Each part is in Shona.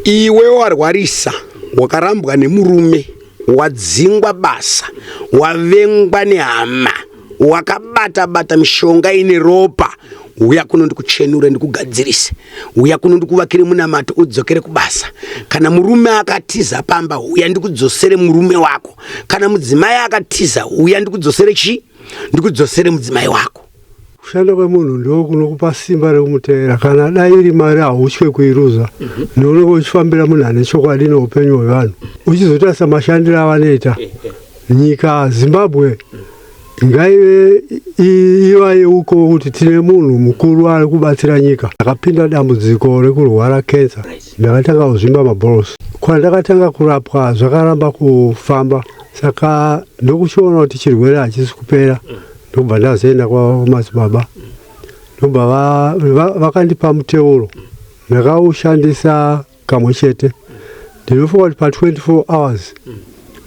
Iwe warwarisa, wakarambwa nemurume, wadzingwa basa, wavengwa nehama, wakabata bata mishonga ine ropa, uya kuno ndikuchenure, ndikugadzirise. Uya kuno ndikuvakire munamato, udzokere kubasa. Kana murume akatiza pamba, uya ndikudzosere murume wako. Kana mudzimai akatiza, uya ndikudzosere chii? Ndikudzosere mudzimai wako. Kushanda kwemunhu ndo kunokupa simba rekumuteera. Kana dai iri mari, hautye kuiruza. Neunenge uchifambira munhu ane chokwadi neupenyu hwevanhu, uchizotarisa mashandiro avanoita nyika. Zimbabwe ngaive ivayeuko kuti tine munhu mukuru ari kubatsira nyika. Ndakapinda dambudziko rekurwara kensa, ndakatanga kuzvimba mabhorosi. Kwandakatanga kurapwa zvakaramba kufamba, saka ndokuchiona kuti chirwere hachisi kupera. Ndobva ndazoenda kwamadzibaba, ndobva vakandipa muteuro. Ndakaushandisa kamwe chete. Ndinofunga kuti pa24 hours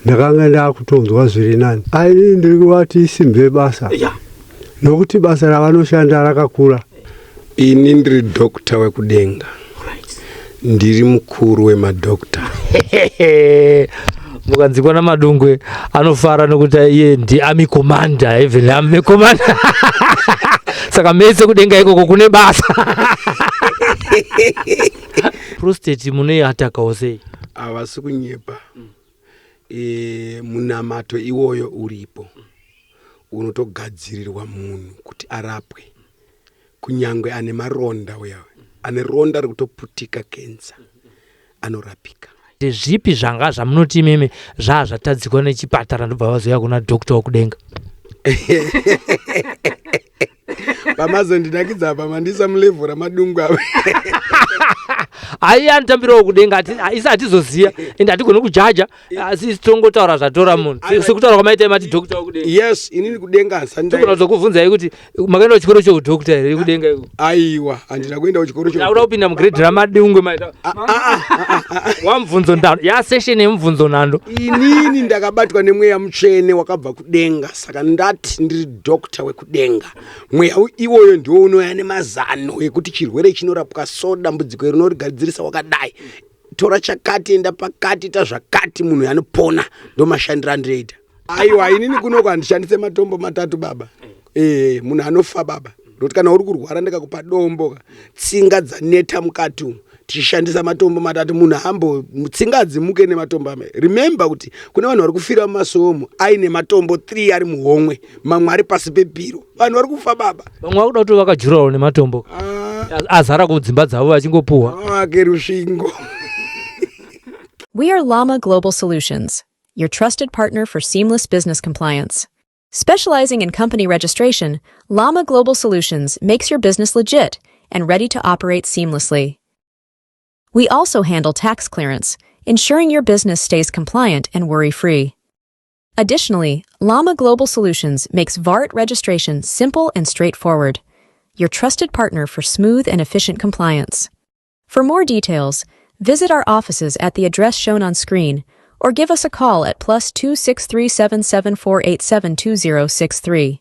ndakanga ndakutonzwa zviri nani. Aini ndiri kuvati isimbe basa, nokuti basa ravanoshanda rakakura. Ini ndiri doctor wekudenga, ndiri mukuru wemadoctor. Mukanzikwa naMadungwe anofara nokuti iye ndi army commander, even army commander. Saka mese kudenga ikoko kune basa. Prostate munoiatakawo sei? Havasi kunyepa. Munamato iwoyo uripo, unotogadzirirwa munhu kuti arapwe, kunyange ane maronda. Uya ane ronda rekutoputika, kensa, anorapika. Ndezvipi zvanga zvamunoti imimi zvaa zvatadzikwa nechipatara, ndobva vazouya kuna doctor wekudenga? Pamazondinakidza apa, mandisa mulevel raMadungwe apa. Hai, anotambirawo kudenga. Isi hatizoziya, ende hatigoni kujaja, asi isi tongotaura zvatora munhu. Sekutaura kwamaita, mati doctor wekudenga. Yes, inini kudenga handisati. Togona kuzokubvunzai kuti makaenda kuchikoro cheudoctor here kudenga iko? Aiwa, handina kuenda kuchikoro. Auda kupinda mugrade raMadungwe, maita wamubvunzo nhando ya session yemubvunzo nhando. Inini ndakabatwa nemweya mutsvene wakabva kudenga, saka ndati ndiri doctor wekudenga. Mweya iwoyo ndiwo unouya nemazano ekuti chirwere chinorapwa, so dambudziko rinorigadzirisa wakadai, tora chakati, enda pakati, ita zvakati, munhu anopona. Ndo mashandiro andinoita. Aiwa, inini kunoko handishandise matombo matatu, baba. Munhu anofa, baba, ndokuti kana uri kurwara ndikakupa dombo ka, tsinga dzaneta mukati umu, tichishandisa matombo matatu, munhu hambo tsinga hadzimuke nematombo ame. Remember kuti kune vanhu vari kufira mumasomo aine matombo 3 ari muhomwe, mamwe ari pasi pepiro. Vanhu vari kufa, baba. Vamwe vakuda kuti vakajurawo nematombo azara kudzimba dzavo vachingopuhwa. Vake rusvingo. We are Llama Global Solutions, your trusted partner for seamless business compliance. Specializing in company registration, Llama Global Solutions makes your business legit and ready to operate seamlessly. We also handle tax clearance, ensuring your business stays compliant and worry free. Additionally, Llama Global Solutions makes VAT registration simple and straightforward, your trusted partner for smooth and efficient compliance. For more details, visit our offices at the address shown on screen or give us a call at +263 77 487 2063.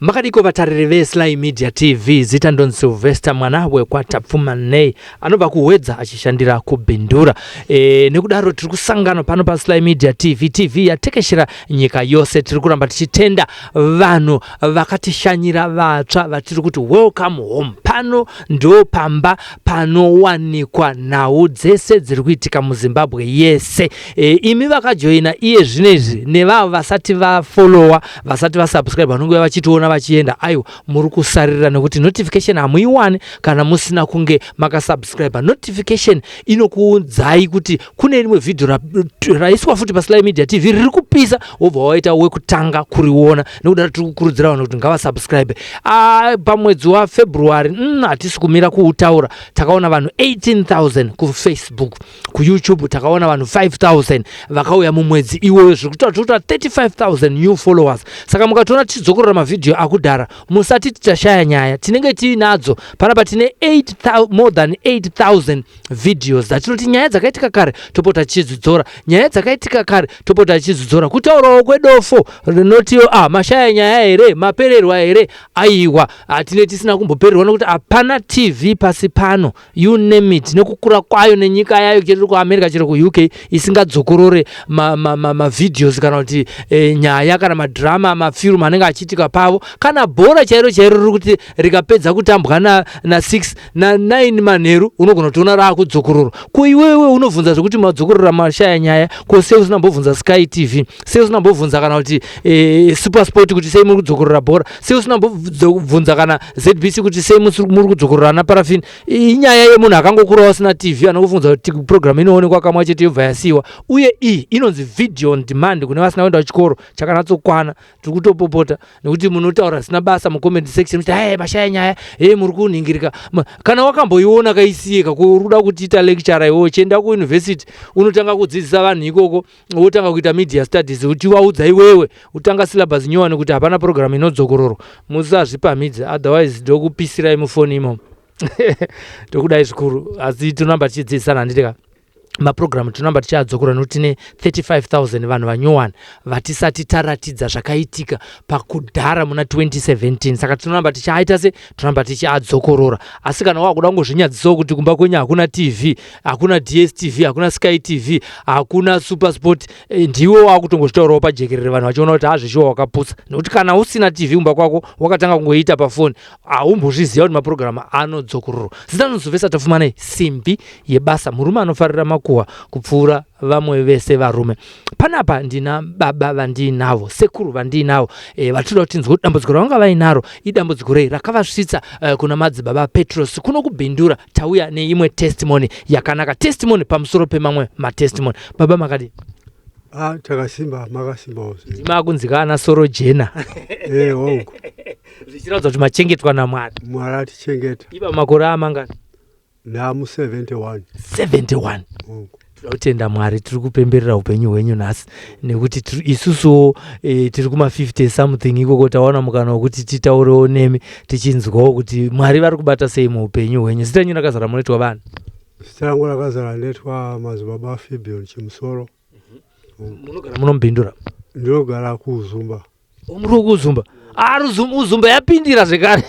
Makadiko vatariri veSly Media TV? Zita ndonzi Sylvester mwana wekwaTapfumanei, anobva kuHwedza achishandira kuBindura. Nekudaro tiri kusangana pano paSly Media TV, TV yatekeshera nyika yose. Tiri kuramba tichitenda vanhu vakatishanyira vatsva, vatiri kuti welcome home. Pano ndo pamba panowanikwa nhau dzese dziri kuitika muZimbabwe yese. Imi vakajoina iye zvinezvi nevavo vasati vafollowa, vasati vasubscribe, vanongouya vachitiona vachienda, aiwa, muri kusarira, nekuti notification hamuiwani kana musina kunge makasubscribe. Notification inokuudzai kuti kune rimwe vhidhio raiswa futi paSly Media TV riri kupisa, wobva waita wekutanga kuriona. Nekudaro tiri kukurudzira vanhu kuti ngavasubscribe. Pamwedzi waFebruary, hatisi kumira kuutaura, takaona vanhu 18,000 kuFacebook, kuYouTube takaona vanhu 5000 vakauya mumwedzi iwoyo, zviri kutaura 35,000 new followers. Saka mukatoona tichidzokorora mavhidhiyo. mavhidhiyo akudhara. Musati tichashaya nyaya, tinenge tiinadzo panapa. Tine more than 8000 videos dzatinoti nyaya dzakaitika kare topota tichidzidzora, nyaya dzakaitika kare topota tichidzidzora. Kutaurawo kwedofo rinotiwo ah, mashaya nyaya here? Mapererwa here? Aiwa, hatine tisina kumbopererwa, nokuti hapana TV pasi pano, you name it, nekukura kwayo nenyika yayo, chero kuAmerica, chero kuUK, isingadzokorore mavideos ma, ma kana kuti nyaya kana madrama, mafilm anenge achiitika pavo, kana bhora chairo chairo riri kuti rikapedza kutambwa na6 na9 manheru, unogona kutoona raakudzokororwa. Ko iwewe unobvunza zvekuti madzokorora mashaya nyaya, ko sei usina mbobvunza Sky TV? Sei usina mbobvunza kana kuti Super Sport kuti sei muri kudzokorora bhora? Sei usina mbobvunza kana ZBC kuti sei muri kudzokorora ana Parafini? Inyaya yemunhu akangokurawo asina TV, anokufunza kuti program inoonekwa kamwe chete yobva yasiyiwa. Uye iyi inonzi video on demand kune vasina kuenda kuchikoro chakanatsokwana. Tiri kutopopota nekuti munotaura zvisina basa mucomment section kuti hai, mashaya nyaya e, muri kunhingirika. Kana wakamboiona kaisiyeka, uri kuda kutiita lecture iwewe? Chienda kuuniversity, unotanga kudzidzisa vanhu ikoko, wotanga kuita media studies, uchivaudza iwewe, utanga syllabus nyowani kuti hapana program inodzokororwa. Musazvipamhidze, otherwise ndokupisirai mufoni imomo. Ndokudai zvikuru, asi tinoramba tichidzidzisana, handiti? Mapurogiramu tinoramba tichiadzokorora nokuti tine 35,000 vanhu vanyowani vatisati taratidza zvakaitika pakudhara muna 2017. Saka tinoramba tichiaita se tinoramba tichiadzokorora. Asi kana wakuda kungozvinyadzisawo kuti kumba kwenyu hakuna TV, hakuna DStv, hakuna Sky TV, hakuna Super Sport, ndiwe wakutongozvitaurawo pajekerere, vanhu vachiona kuti hazvishuwa wakapusa, nekuti kana usina TV kumba kwako, wakatanga kungoita pafoni, haumbozviziva kuti mapurogiramu anodzokororwa. Zita nozovesa Tafumanei, simbi yebasa, murume anofarira makuhwa kupfuura vamwe vese varume. Panapa ndina baba vandiinavo, sekuru vandiinavo, vatinoda kuti tinzwe kuti dambudziko ravanga vainaro idambudziko rei rakavasvitsa kuna madzibaba Petros kuno kuBindura. Tauya neimwe testimony yakanaka, testimony pamusoro pemamwe matestimony. Baba, makadii? Ah, takasimba, makasimbawo? Ndimakunzika ana soro jena. Hongu. Zvichiratidza kuti machengetwa naMwari. Mwari atichengeta. Ipa makore amangani? Ndamu 71. 71? Hongu. Toda kutenda Mwari, tiri kupemberera upenyu hwenyu nhasi, nekuti isusuwo tiri kuma50 something ikoko, tawana mukana wekuti titaurewo nemi, tichinzwawo kuti Mwari vari kubata sei muupenyu hwenyu. Zita renyu rakazara munoitwa vanhu? Zita rangu rakazara ndetwa Madzibaba Fibion Chimusoro. Munogara munoMubhindura? Ndinogara kuUzumba. Muri wekuUzumba? Uzumba yapindira zvekare.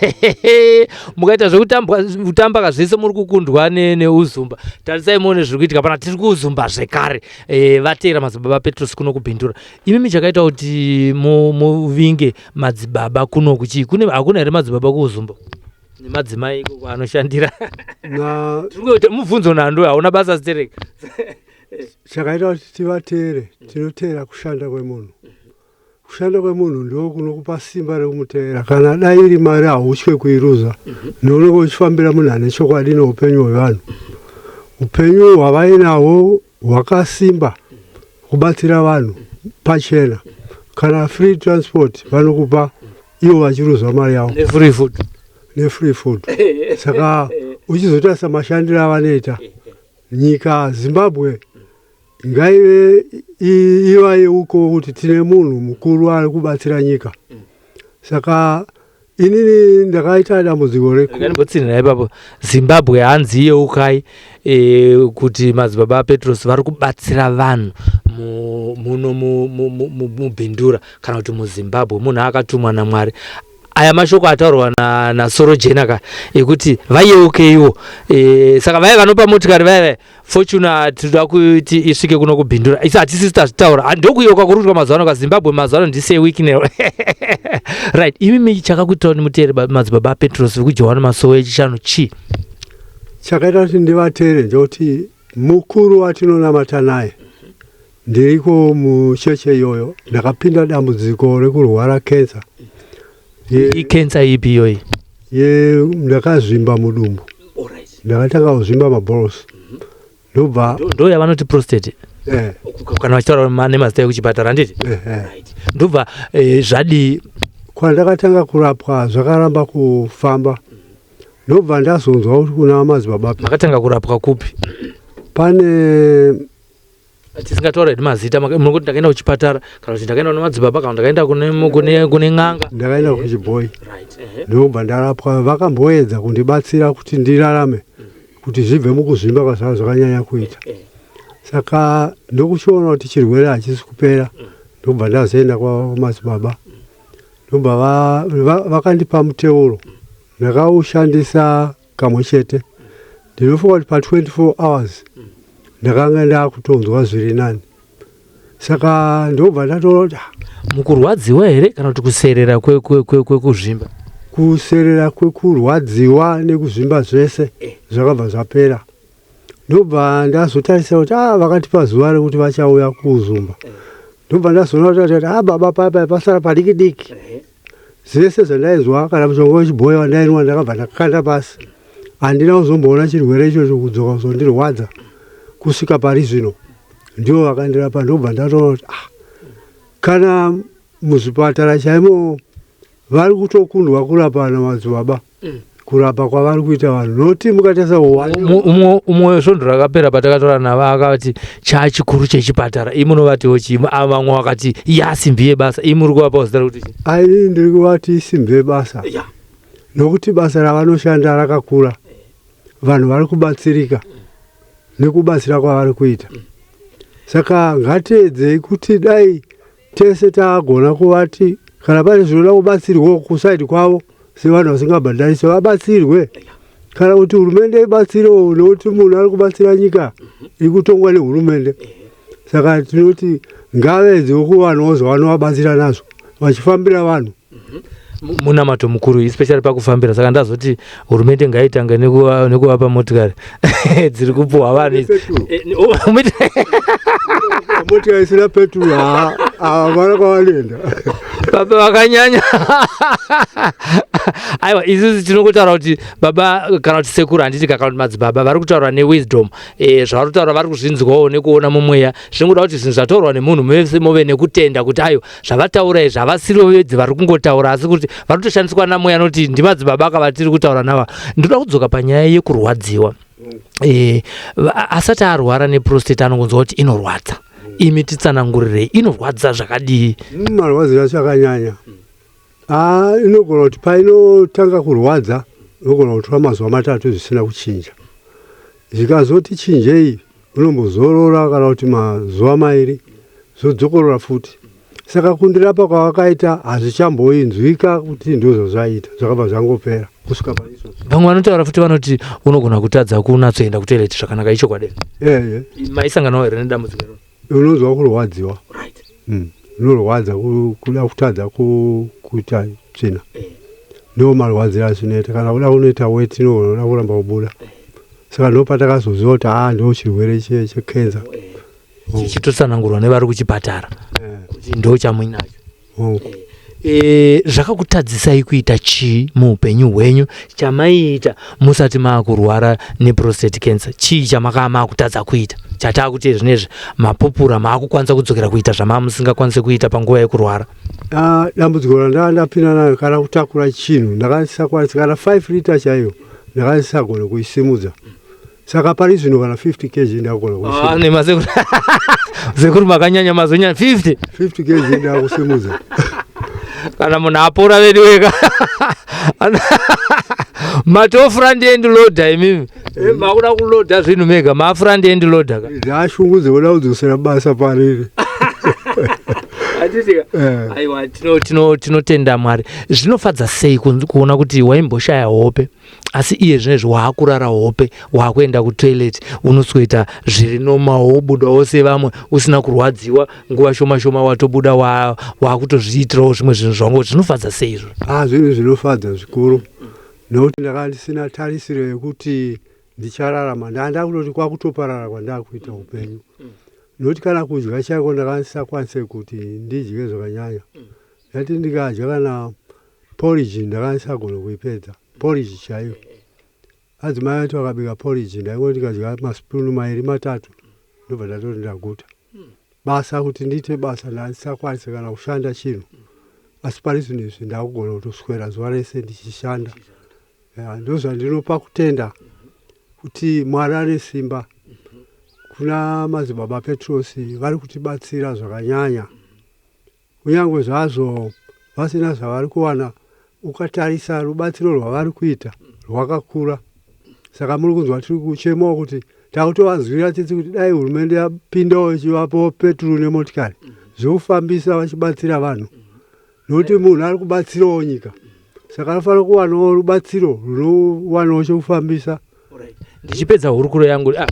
Mukaita zvekutamba kazvese, muri kukundwa neUzumba. Tarisai muone zviri kuitika pana, tiri kuUzumba zvekare. Vateera madzibaba Petros kuno kuBhindura. Imimi, chakaita kuti muvinge madzibaba kuno kuchii? Kune hakuna here madzibaba kuUzumba nemadzimai ikoko anoshandira? Na Tiri mubvunzo nhando, hauna basa zitereka. Chakaita kuti tivateere, tinoteera kushanda kwemunhu. Kushanda kwemunhu ndo kunokupa simba rekumuteera. Kana dai iri mari, hautye kuiruza, neunenge uchifambira munhu ane chokwadi neupenyu hwevanhu. Upenyu hwavainahwo hwakasimba, kubatsira vanhu pachena. Kana free transport vanokupa ivo vachiruza mari yavo. Nefree food. Nefree food. Saka uchizotarisa mashandiro avanoita, nyika Zimbabwe ngaive ivayeuko kuti tine munhu mukuru ari kubatsira nyika. Saka inini ndakaita dambudziko reku Ndimbotsindira ipapo. Zimbabwe hanzi yeukai kuti madzibaba aPetros vari kubatsira vanhu muno muBhindura kana kuti muZimbabwe. Munhu akatumwa naMwari. Aya mashoko ataurwa naSoro Jena ka ekuti vayeukeiwo. Saka vaya vanopa motikari, vaya vaya Fortuner, tinoda kuti isvike kuno kuBhindura. Isi hatisisi tazvitaura. Ndokuyeuka kuri kuitwa mazuva ano kaZimbabwe mazuva ano ndisewiknel. Right, imimi, chakakuita kuti muteere madzibaba aPetros vekuJohani Masowe Echishanu chii? Chakaita kuti ndivateere ndekuti mukuru watinonamata naye, ndiriko mucheche iyoyo, ndakapinda dambudziko rekurwara kensa. Ikensa ipi iyoyi? Ye ndakazvimba mudumbu, ndakatanga kuzvimba mabhorosi, ndobva Ndo yavanoti prostate? Eh. Kana vachitaura nemazita ekuchipatara, handiti? Eh. Ndobva zvadii? Kwandakatanga kurapwa zvakaramba kufamba, ndobva ndazonzwa kuti kuna madzibaba. Makatanga kurapwa kupi? Pane Tisingataura hedu mazita, munoti ndakaenda kuchipatara kana kuti ndakaenda kune madzibaba kana ndakaenda kune n'anga. Ndakaenda kuchibhoyi ndokubva ndarapwa. Vakamboedza kundibatsira kuti ndirarame, kuti zvibve mukuzvimba kwazvanga zvakanyanya kuita. Saka ndokuchiona kuti chirwere hachisi kupera, ndobva ndazoenda kwamadzibaba, ndobva vakandipa muteuro. Ndakaushandisa kamwe chete. Ndinofunga kuti pa24 hours ndakanga ndakutonzwa zviri nani. Saka ndobva ndatoona kuti Mukurwadziwa here kana kuti kuserera kwekuzvimba? Kuserera kwekurwadziwa nekuzvimba zvese zvakabva zvapera. Ndobva ndazotarisa kuti vakatipa zuva rekuti vachauya kuUzumba. Ndobva ndazoona kuti baba, paya pasara padiki diki. Zvese zvandainzwa, kana mushonga wechibhoyi wandainwa, ndakabva ndakanda pasi. Handina kuzomboona chirwere ichocho kudzoka kuzondirwadza kusvika pari zvino. Ndivo vakandirapa. Ndobva ndatoona kuti kana muzvipatara chaimo vari kutokundwa kurapa namadzibaba, kurapa kwavari kuita vanhu, nokuti mukatarisa Umwe umwe svondo rakapera patakatora navo akati chachikuru chechipatara, imi munovatiwo chii? Vamwe vakati yasimbi yebasa, imi muri kuvapawo zita rekuti chii? Aini ndiri kuvati isimbi yebasa, nokuti basa ravanoshanda rakakura. Vanhu vari kubatsirika nekubatsira kwavari kuita. Saka ngatiedzei kuti dai tese taagona kuvati kana pane zvinoda kubatsirwawo kusaidi kwavo sevanhu vasingabhadharisi, vabatsirwe, kana kuti hurumende ibatsirewo, nokuti munhu ari kubatsira nyika iri kutongwa nehurumende. Saka tinoti ngavedzewo kuwanawo zvavanovabatsira nazvo vachifambira vanhu. Munamato mukuru, especially pakufambira. Saka ndazoti hurumende ngaitange nekuvapa motikari dziri kupuhwa vanhu idzi. Motikari isina peturu, havana kwavanoenda. Baba vakanyanya. Aiwa, isusu tinongotaura kuti baba kana kuti sekuru, handiti, kana kuti madzibaba vari kutaura newisdom. Zvavari kutaura vari kuzvinzwawo nekuona mumweya. Zvingoda kuti zvinhu zvataurwa nemunhu mese muve nekutenda kuti ayo zvavataura izvi havasirivo bedzi vari kungotaura, asi kuti vari kutoshandiswa namweya, nokuti ndimadzibaba akavatiri kutaura nava. Ndoda kudzoka panyaya yekurwadziwa. Asati arwara neprostate anongonzwa kuti inorwadza. Imi titsanangurirei, inorwadza zvakadii? Marwadziro acho akanyanya. Inogona kuti painotanga kurwadza inogona kutora mazuva 3 zvisina kuchinja. Zvikazoti chinjei, unombozorora kana kuti mazuva 2, zvodzokorora futi. Saka kundirapa kwavakaita hazvichamboinzwika kuti ndizvo zvaita, zvakabva zvangopera kusvika paizvozvo. Vamwe vanotaura futi, vanoti unogona kutadza kunatsoenda kutoilet zvakanaka. Ichokwadi? Ehe. Maisanganawo here nedambudziko iroro? Unonzwa kurwadziwa. Unorwadza kuda kutadza kuita tsvina. Ndo marwadziro azvinoita. Kana kuda kunoita weti, inoda kuramba kubuda. Saka ndo patakazoziva kuti ndo chirwere chekenza. Chichitotsanangurwa nevari kuchipatara kuti ndo chamuinacho. Zvakakutadzisai kuita chii muupenyu hwenyu chamaiita musati maakurwara neprostate cancer? Chii chamakaa maakutadza kuita chataakuti zvinezvi mapupura maakukwanisa kudzokera kuita zvamaa musingakwanisi kuita panguva yekurwara? Dambudziko randanga ndapinda nayo, kana kutakura chinhu ndakandisakwanisa, kana 5 lita chaiyo ndakandisagona kuisimudza. Saka pari zvino kana 50 kg ndakugona kuisimudza. Nemasekuru, sekuru makanyanya, mazonyanya 50. 50 kg ndakusimudza. Kana munhu apora vedu weka matoo front end loader imimi. Makuda kulodha zvinhu mega, ma front end loader ka. Dzashungu dzekuda kudzosera basa pariri. Handitika? Aiwa, tinotenda Mwari. Zvinofadza sei kuona kuti waimboshaya hope, asi iye zvinezvi waakurara hope, waakuenda kutoilet, unosweta zviri normal, wobudawo sevamwe usina kurwadziwa. Nguva shoma shoma watobuda, waakutozviitirawo zvimwe zvinhu zvangu. Zvinofadza sei izvo? Zvinhu zvinofadza zvikuru, nokuti ndakanga ndisina tarisiro yekuti ndichararama. Ndanga kutoti kwakutoparara kwandakuita upenyu, nokuti kana kudya chaiko ndakanga ndisakwanise kuti ndidye zvakanyanya. Ndati ndikadya kana porridge ndakanga ndisagona kuipedza porridge chaiyo. Adzimai vati vakabika porridge, ndaingoti ndikadya masipunu 2 3 ndobva ndatoti ndaguta. Basa, kuti ndiite basa, ndandisakwanise kana kushanda chinhu, asi pari zvinhu izvi ndakugona kutoswera zuva rese ndichishanda. Ndozvandinopa kutenda kuti Mwari ane simba. Kuna madzibaba Petrosi vari kutibatsira zvakanyanya. Kunyange zvazvo vasina zvavari kuwana, ukatarisa rubatsiro rwavari kuita rwakakura. Saka muri kunzwa tiri kuchemawo kuti takutovanzwira tsitsi kuti dai hurumende yapindawo ichivapawo peturu nemotikari zvekufambisa vachibatsira vanhu nokuti munhu ari kubatsirawo nyika saka anofanira kuwanawo rubatsiro runowanawo chekufambisa. Ndichipedza hurukuro yangu ah,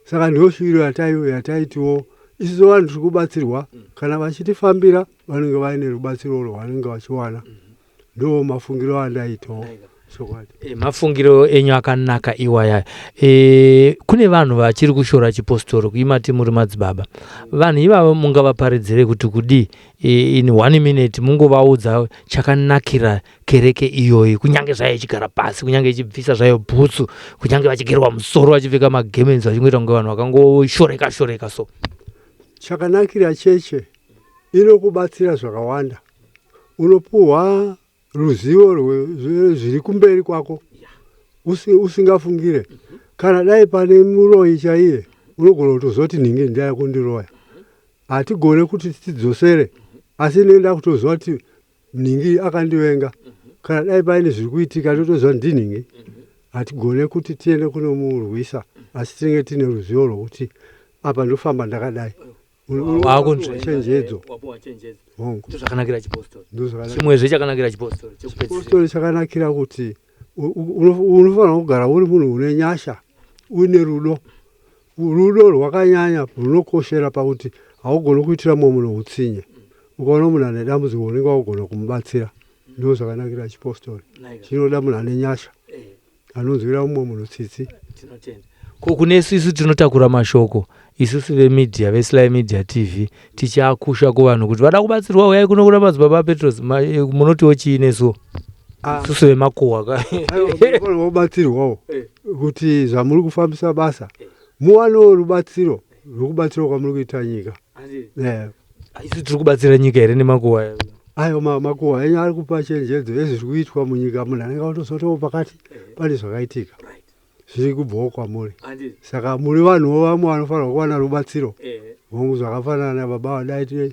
saka ndiyo shuviro yataitiwo isusu vanhu tiri kubatsirwa kana vachitifambira vanenge vaine rubatsiro rwavanenge vachiwana ndo mafungiro andaitawo chokwadi. Mafungiro enyu akanaka iwaya. Kune vanhu vachiri kushora chipostori kuimati muri madzibaba. Vanhu ivavo mungavaparidzire kuti kudii? In one minute mungovaudza chakanakira kereke iyoyi, kunyange zvayo ichigara pasi, kunyange ichibvisa zvayo bhutsu, kunyange vachigerwa musoro, vachipfeka magemenzi, vachingoita kunge vanhu vakangoshoreka shoreka so. Chakanakira cheche inokubatsira zvakawanda. Unopuhwa ruzivo rwezviri kumberi kwako usingafungire. Kana dai pane muroyi chaiye unogona kutozoti nhingi ndiya kundiroya. Hatigone kuti tidzosere, asi ndinoenda kutoziva kuti nhingi akandivenga. Kana dai paine zviri kuitika totoziva ndinhingi. Hatigone kuti tiende kunomurwisa, asi tinenge tiine ruzivo rwokuti apa ndofamba ndakadai. Chenjedzo. Hongu. Ndozvakanakira chipostori. Ndozvakanakira. Chimwezve chakanakira chipostori. Chipostori chakanakira kuti unofanira kugara uri munhu une nyasha, uine rudo. Rudo rwakanyanya runokoshera pakuti haugoni kuitira mumwe munhu utsinye. Ukaona munhu ane dambudziko unenge wakugona kumubatsira. Ndozvakanakira chipostori. Chinoda munhu ane nyasha, anonzwira mumwe munhu tsitsi. Tinotenda. Ko kunesu isu tinotakura mashoko isusu vemedia veSly Media TV tichiakusha kuvanhu kuti vada kubatsirwa uyai kuno kuna madzibaba aPetros, munotiwo chii nesuwo isusu vemakuhwa ka? Aiwa, munofanirwa kubatsirwawo kuti zvamuri kufambisa basa muwanewo rubatsiro rwekubatsirwa kwamuri kuita nyika. Isu tiri kubatsira nyika here nemakuhwa aya? Aiwa, makuhwa enyu ari kupa chenjedzo yezviri kuitwa munyika. Munhu anenge autozotawo pakati pane zvakaitika zviri kubvawo kwamuri. Saka muri vanhuwo vamwe vanofanirwa kuwana rubatsiro. Hongu, zvakafanana nababa vadai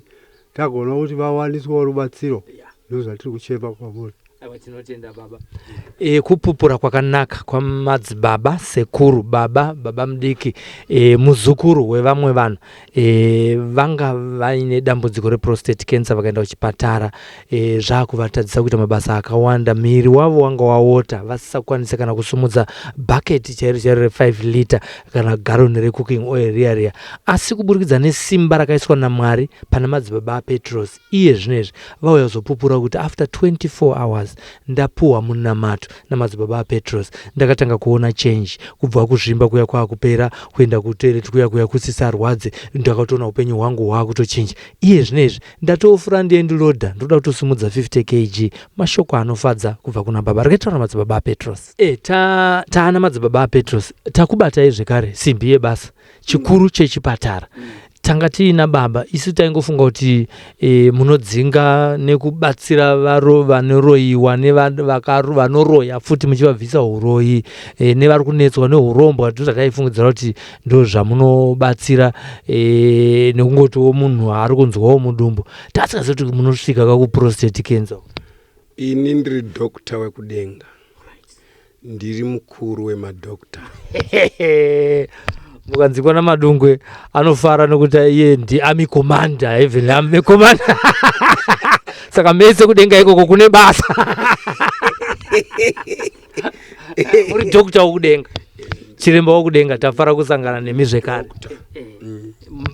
tagona kuti vawaniswawo rubatsiro, ndozvatiri kuchema kwamuri. Aiwa, tinotenda baba. Kupupura kwakanaka kwamadzibaba, sekuru, baba, baba mudiki, muzukuru wevamwe vanhu vanga vaine dambudziko reprostate cancer, vakaenda kuchipatara, zvakuvatadzisa kuita mabasa akawanda. Muviri wavo wanga waota, vasisakwanisa kana kusumudza bhaketi chairo chairo re5 liter kana garoni recooking oil riya riya. Asi kuburikidza nesimba rakaiswa naMwari pana madzibaba aPetros, iye zvino izvi vauya kuzopupura kuti after 24 hours ndapuhwa munamato namadzibaba aPetros, ndakatanga kuona change, kubva kuzvimba kuya kwakupera, kuenda kutoilet kuya kuya kusisarwadze. Ndakatoona upenyu hwangu hwakutochinja. Iye zvino izvi ndatofura ndiendiloda, ndoda kutosimudza 50 kg. Mashoko anofadza kubva kuna baba. Rakaitaura madzibaba aPetros. Taana madzibaba aPetros, takubatai zvekare simbi yebasa chikuru chechipatara. Tanga tiina baba, isu taingofunga kuti munodzinga nekubatsira vanoroyiwa nevanoroya futi muchivabvisa uroyi, nevari kunetswa neurombwa. Ndozvataifungidzira kuti ndo zvamunobatsira, nekungotiwo munhu ari kunzwawo mudumbu. Tasingazivi kuti munosvika kakuprostate cancer. Ini ndiri doctor wekudenga, ndiri mukuru wemadoctor. Mukanzikwa naMadungwe anofara nokuti iye ndi army commander, heavenly army commander. Saka mese kudenga ikoko kune basa. Uri doctor wokudenga, chiremba wokudenga. Tafara kusangana nemi zvekare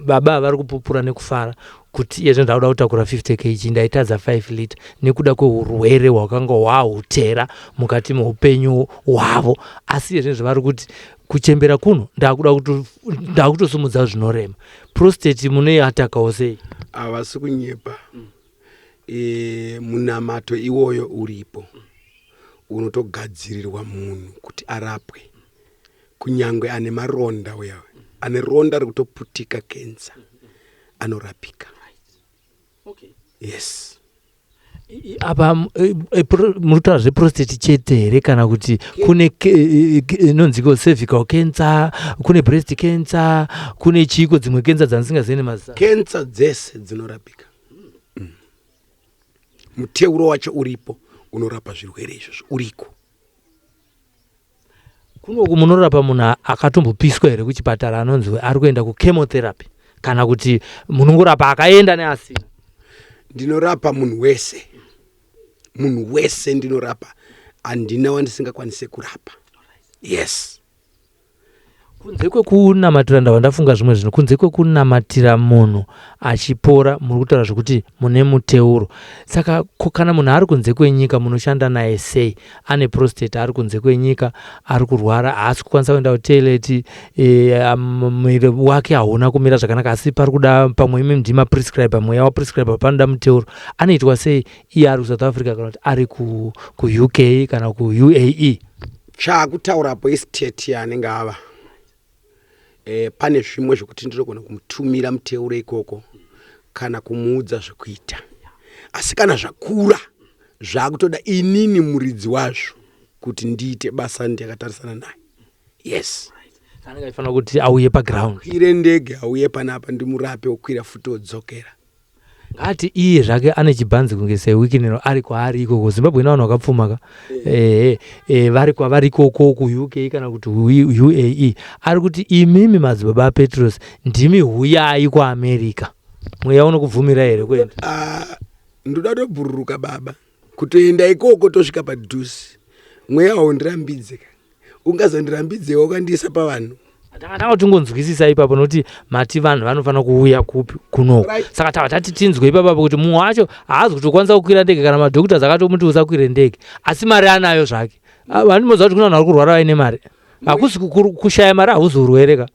baba. Vari kupupura nekufara kuti iye zvino ndakuda kutakura 50 kg, ndaitadza 5 liter nekuda kweurwere hwakanga hwahutera mukati meupenyu hwavo. Asi iye zvinezvi vari kuti kuchembera kuno ndakutosumudza zvinorema. Prostate munoiatakawo sei? Havasi kunyepa. Munamato iwoyo uripo, unotogadzirirwa munhu kuti arapwe, kunyange ane maronda. Uya ane ronda rekutoputika, kensa, anorapika. Yes. Apa muri kutaura zveprostate chete here kana kuti kune inonziko cervical cancer, kune breast cancer, kune chiiko dzimwe kensa dzandisingazivi nemazita? Kensa dzese dzinorapika. Muteuro wacho uripo unorapa zvirwere izvozvo uriko. Kunoku munorapa munhu akatombopiswa here kuchipatara anonzi ari kuenda kuchemotherapy, kana kuti munongorapa akaenda neasina? Ndinorapa munhu wese, munhu wese ndinorapa, handina wandisingakwanise kurapa. Yes. Kunze kwekunamatira, ndabva ndafunga zvimwe zvinhu. Kunze kwekunamatira munhu achipora, muri kutaura zvekuti mune muteuro. Saka kana munhu ari kunze kwenyika munoshanda naye sei? Ane prostate, ari kunze kwenyika, ari kurwara, haasi kukwanisa kuenda kutoilet, muviri wake hauna kumira zvakanaka, asi pari kuda pamwe imi ndima prescribe, mweya waprescribe, panoda muteuro. Anoitwa sei iye ari kuSouth Africa kana kuti ari kuUK kana kuUAE? Chaakutaurapo istate yaanenge ava. Pane zvimwe zvekuti ndinogona kumutumira muteuro ikoko kana kumuudza zvekuita, asi kana zvakura zvaakutoda inini muridzi wazvo kuti ndiite basa ndakatarisana naye. Yes. Anenge achifanira kuti auye paground. Kwire ndege auye panapa, ndimurape, okwira futi odzokera. Ngati iye zvake ane chibhanzi kunge seWicknell ari kwaari ikoko. Zimbabwe ine vanhu vakapfuma ka. Ehe, vari kwavari ikoko kuUK kana kuti UAE, ari kuti imimi madzibaba aPetros ndimi huyai kuAmerica, mweya unokubvumira here kuenda? Ah, ndoda kutobhururuka baba, kutoenda ikoko tosvika padhuze. Mweya haundirambidze ka, ungazondirambidzewo ukandiisa pavanhu. Tanga tingonzwisisa ipapo, nokuti mati vanhu vanofanira kuuya kupi? Kunoko. Saka tava tati tinzwe ipapapo kuti mumwe wacho haazi kutokwanisa kukwira ndege, kana madoctors akatomuti usakwire ndege, asi mari anayo zvake. Ah, vanimoziva kuti kuna vanhu vari kurwara vaine mari. Hakusi kushaya mari, hauzi urwere ka.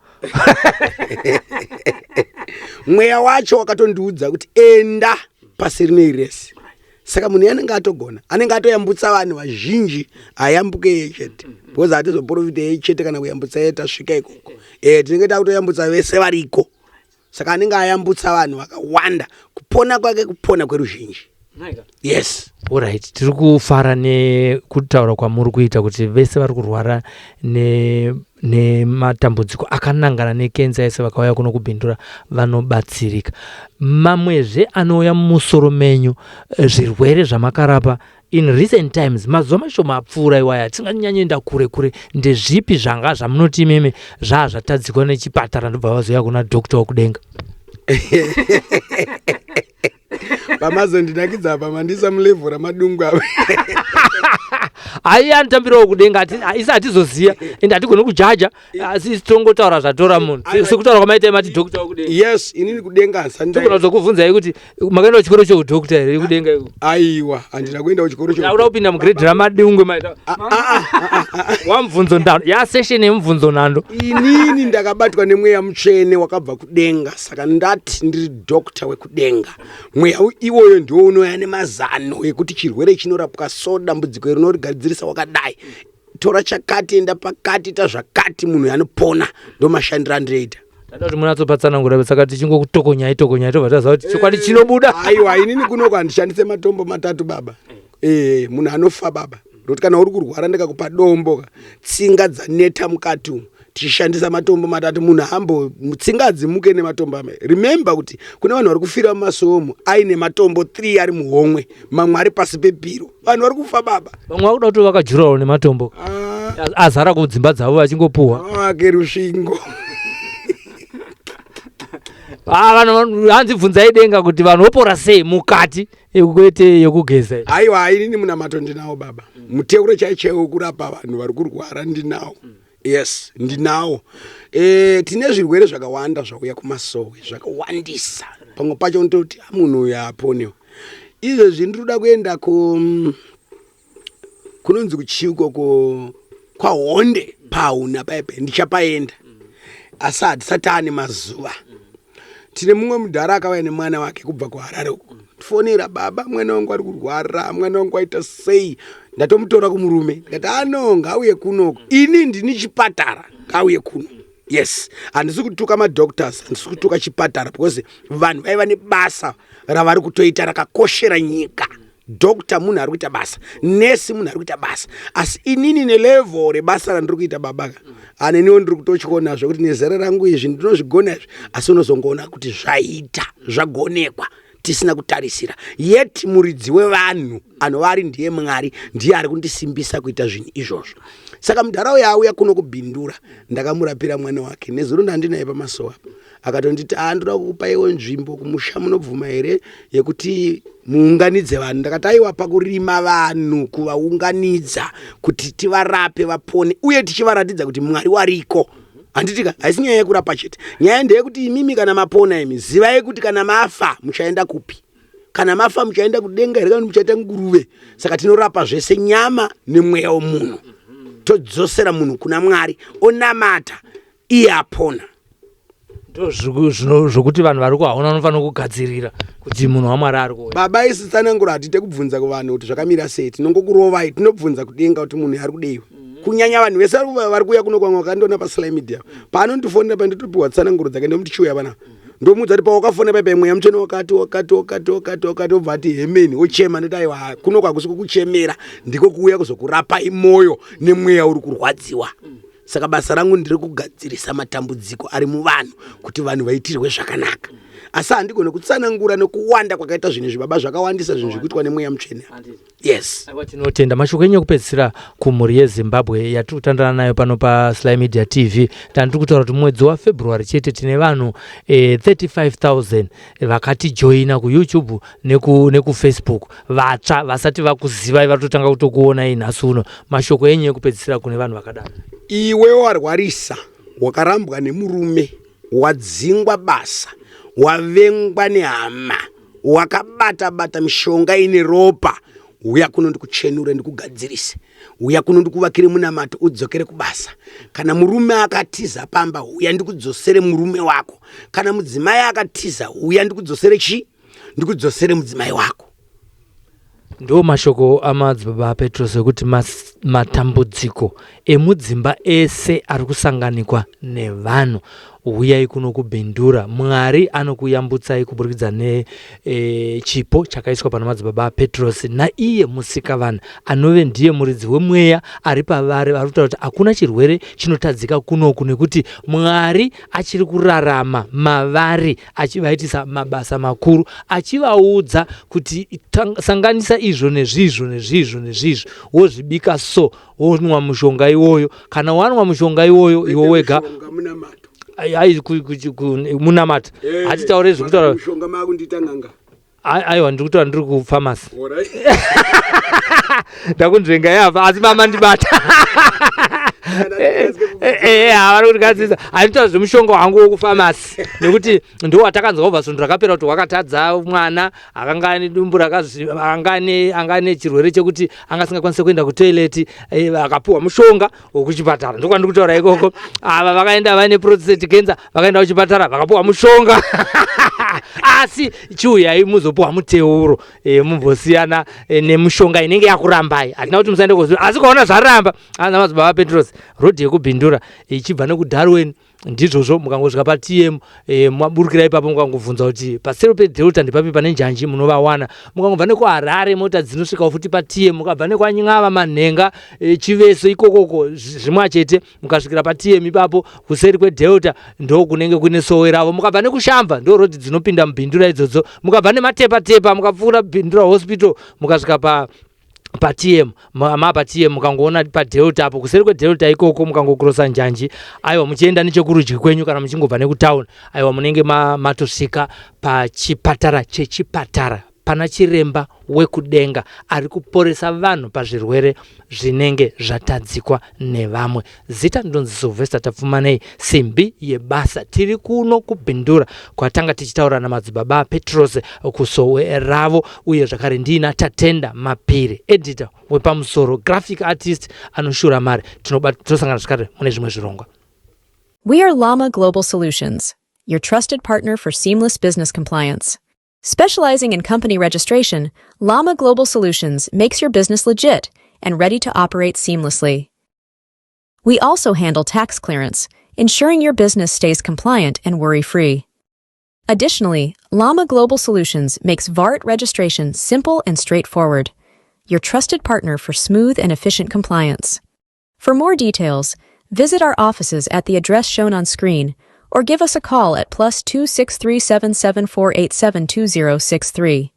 Mweya wacho wakatondiudza kuti enda pasi rinei rese. Saka munhu anenge atogona, anenge atoyambutsa vanhu vazhinji, hayambuke iye chete, because hatizoprofita iye chete kana kuyambutsa iye tasvika ikoko. Tinenge takutoyambutsa vese variko. Saka anenge ayambutsa vanhu vakawanda, kupona kwake kupona kweruzhinji. Yes. Alright, tiri kufara nekutaura kwamuri kuita kuti vese vari kurwara nematambudziko akanangana nekenza ese vakauya kuno kuBindura vanobatsirika. Mamwezve anouya mumusoro menyu, zvirwere zvamakarapa in recent times, mazuva mashoma apfuura iwaya, tisinganyanyoenda kure kure, ndezvipi zvanga zvamunoti imimi zvaa zvatadzikwa nechipatara ndobva vazouya kuna doctor wekudenga? Pamazondinakidza apa, mandisa mulevel raMadungwe apa. Hai, anotambirawo kudenga. Isi hatizoziya ende hatigoni kujaja, asi isi tongotaura zvatora munhu. Sekutaura kwamaita mati doctor wekudenga. Yes, inini kudenga handisati. Togona kuzokubvunzai kuti makaenda kuchikoro cheudoctor here kudenga iko? Aiwa, handina kuenda kuchikoro. Auda kupinda mugrade raMadungwe, maita wamubvunzo nhando ya session yemubvunzo nhando. Inini ndakabatwa nemweya mutsvene wakabva kudenga. Saka ndati ndiri doctor wekudenga. Mweya iwoyo ndiwo unouya nemazano ekuti chirwere chinorapwa so, dambudziko rinorigadzirisa wakadai, tora chakati, enda pakati, ita zvakati, munhu anopona. Ndo mashandiro andinoita. Tada kuti munatsopatsanangura, saka tichingokutokonyai tokonyai tobva taziva kuti chokwadi chinobuda. Aiwa, inini kunoko handishandise matombo matatu baba. Munhu anofa baba, nokuti kana uri kurwara ndikakupa dombo ka, tsinga dzaneta mukati umu, tichishandisa matombo matatu, munhu hambo tsinga hadzimuke nematombo ame. Remember kuti kune vanhu vari kufira mumasomo aine matombo 3 ari muhomwe, mamwe ari pasi pepiro. Vanhu vari kufa baba. Vamwe vakuda kuti vakajurawo nematombo. Ah, azara kudzimba dzavo vachingopuhwa. Vake rusvingo. Ah, vanhu hanzi bvunzai denga kuti vanhu vopora sei mukati, kwete yekugeza iyi. Aiwa, inini munamato ndinawo baba. Muteuro chai chaiwo wekurapa vanhu vari kurwara ndinawo. Yes, ndinawo. Tine zvirwere zvakawanda zvauya kumasowe, zvakawandisa. Pamwe pacho unototi, "Ah, munhu uyu haaponewo." Izvezvi ndinoda kuenda ku kunonzi kuchiuko kwaHonde pauna paipe, ndichapaenda asi hatisati ane mazuva. Tine mumwe mudhara akauya nemwana wake kubva kuHarare uko, ndifonera, "Baba, mwana wangu ari kurwara, mwana wangu aita sei?" Ndatomutora kumurume, ndikati ano ngauye kunoko, ini ndini chipatara, ngauye kuno. Yes, handisi kutuka madoctors, handisi kutuka chipatara, because vanhu vaiva nebasa ravari kutoita rakakoshera nyika. Doctor munhu ari kuita basa, nesi munhu ari kuita basa, asi inini nelevel rebasa randiri kuita babaka, aneniwo ndiri kutotyona zvekuti nezera rangu izvi ndinozvigona izvi, asi unozongoona kuti zvaita zvagonekwa tisina kutarisira. Yet muridzi wevanhu anova ari ndiye Mwari, ndiye ari kundisimbisa kuita zvinhu izvozvo. Saka mudhara uyo auya kuno kuBindura, ndakamurapira mwana wake nezuro, ndandinaye pamasowa. Akatonditi, "A, ndoda kukupaiwo nzvimbo kumusha, munobvuma here yekuti muunganidze vanhu?" Ndakati, "Aiwa, pakurima vanhu, kuvaunganidza kuti tivarape vapone, uye tichivaratidza kuti Mwari wariko." Handitika haisi nyaya yekurapa chete, nyaya ndeyekuti imimi kana mapona, imi zivai kuti kana mafa muchaenda kupi. Kana mafa muchaenda kudenga here kana muchaita nguruve? Saka tinorapa zvese, nyama nemweya womunhu, todzosera munhu kuna Mwari, onamata iye apona. Ndo zvokuti vanhu vari kuhauna vanofanira kugadzirira kuti munhu waMwari ari kuuya. Baba, isi tsananguro hatite kubvunza kuvanhu kuti zvakamira sei. Tinongokurovai, tinobvunza kudenga kuti munhu ari kudeiwa. Kunyanya vanhu vese vari kuuya kuno, kwamwe vakandiona paSly Media, paanondifonera pandotopiwa tsananguro dzake, ndomuti, "Chiuya pana." Ndomuudza kuti, "Pawakafona paipai, Mweya Mutsvene wakati, wakati, wakati, wakati, wakati." Obva ati, "Hemeni," ochema. Ndoti, "Aiwa, kuno kwakusi kukuchemera, ndiko kuuya kuzokurapai mwoyo nemweya uri kurwadziwa." Saka basa rangu ndiri kugadzirisa matambudziko ari muvanhu kuti vanhu vaitirwe zvakanaka, asi handigone kutsanangura nekuwanda kwakaita zvinhu izvi, baba. Zvakawandisa zvinhu zviri kuitwa neMweya Mutsvene, yes. Aiwa, tinotenda. Mashoko enyu ekupedzisira kumhuri yeZimbabwe yatiri kutandana nayo pano paSly Media TV. Tandiri kutaura kuti mwedzi waFebruary chete tine vanhu 35,000 vakatijoina kuYouTube nekuFacebook, vatsva vasati vakuzivai, vari kutotanga kutokuonai nhasi uno. Mashoko enyu ekupedzisira kune vanhu vakadaro? Iwe warwarisa, wakarambwa nemurume, wadzingwa basa, wavengwa nehama, wakabata bata mishonga ine ropa, uya kuno ndikuchenure, ndikugadzirise. Uya kuno ndikuvakire munamato, udzokere kubasa. Kana murume akatiza pamba, uya ndikudzosere murume wako. Kana mudzimai akatiza, uya ndikudzosere chii, ndikudzosere mudzimai wako. Ndo mashoko amadzibaba Petros ekuti matambudziko emudzimba ese ari kusanganikwa nevanhu, uyai kuno kuBindura. Mwari anokuyambutsai kuburikidza nechipo chakaiswa pana madzibaba aPetros naiye Musikavanhu, anove ndiye muridzi wemweya ari pavari. Vari kutaura kuti hakuna chirwere chinotadzika kunoku, nekuti Mwari achiri kurarama mavari, achivaitisa mabasa makuru, achivaudza kuti sanganisa izvo nezvizvo nezvizvo nezvizvo, wozvibika so, wonwa mushonga iwoyo. Kana wanwa mushonga iwoyo iwe wega Mushonga munamato. Ai, munamato. Hatitaure zvekutaura. Mushonga maakundiita n'anga. Aiwa, ndiri kutaura, ndiri kupharmacy. Ndakunzvenga yapa, asi mama ndibata havari kutigadzirisa. Handitaura zvemushonga wangu wekupharmacy, nekuti ndo watakanzwa kubva svondo rakapera kuti wakatadza mwana akanga ane dumbu anga ane chirwere chekuti anga asingakwanisi kuenda kutoilet, akapiwa mushonga wekuchipatara. Ndokwandiri kutaura ikoko. Ava vakaenda vaine prostate cancer, vakaenda kuchipatara, vakapiwa mushonga. Asi chiuyai muzopiwa muteuro, mumbosiyana nemushonga inenge yakurambai. Hatina kuti musaende kozi, asi ukaona zvaramba, ana madzibaba Petros, rodhi yekuBindura ichibva nekuDarwen, ndizvozvo. Mukangosvika paTM, maburukira ipapo, mukangobvunza kuti pasero peDelta ndipapi pane njanji, munovawana. Mukangobva nekuHarare, mota dzinosvikawo futi paTM. Mukabva nekwaNyava, Manhenga, Chiveso ikokoko, zvimwe chete. Mukasvikira paTM ipapo, kuseri kweDelta ndo kunenge kune sowe ravo. Mukabva nekuShamva, ndo rodhi dzinopinda muBindura idzodzo. Mukabva nematepatepa, mukapfuura Bindura Hospital, mukasvika paTM, mapaTM, mukangoona paDelta apo, kuseri kweDelta ikoko, mukangokurosa njanji, aiwa, muchienda nechekurudyi kwenyu kana muchingobva nekutauni, aiwa, munenge matosvika pachipatara chechipatara, pana chiremba wekudenga ari kuporesa vanhu pazvirwere zvinenge zvatadzikwa nevamwe. Zita ndinonzi Sylvester Tapfumanei, simbi yebasa. Tiri kuno kuBindura kwatanga tichitaura namadzibaba Petros kusowe ravo, uye zvakare ndiina Tatenda Mapiri, editor wepamusoro, graphic artist anoshura mari. Tinosangana zvakare mune zvimwe zvirongwa. We are Llama Global Solutions, your trusted partner for seamless business compliance. Specializing in company registration, Llama Global Solutions makes your business legit and ready to operate seamlessly. We also handle tax clearance, ensuring your business stays compliant and worry free. Additionally, Llama Global Solutions makes VART registration simple and straightforward, your trusted partner for smooth and efficient compliance. For more details, visit our offices at the address shown on screen or give us a call at +263 774872063.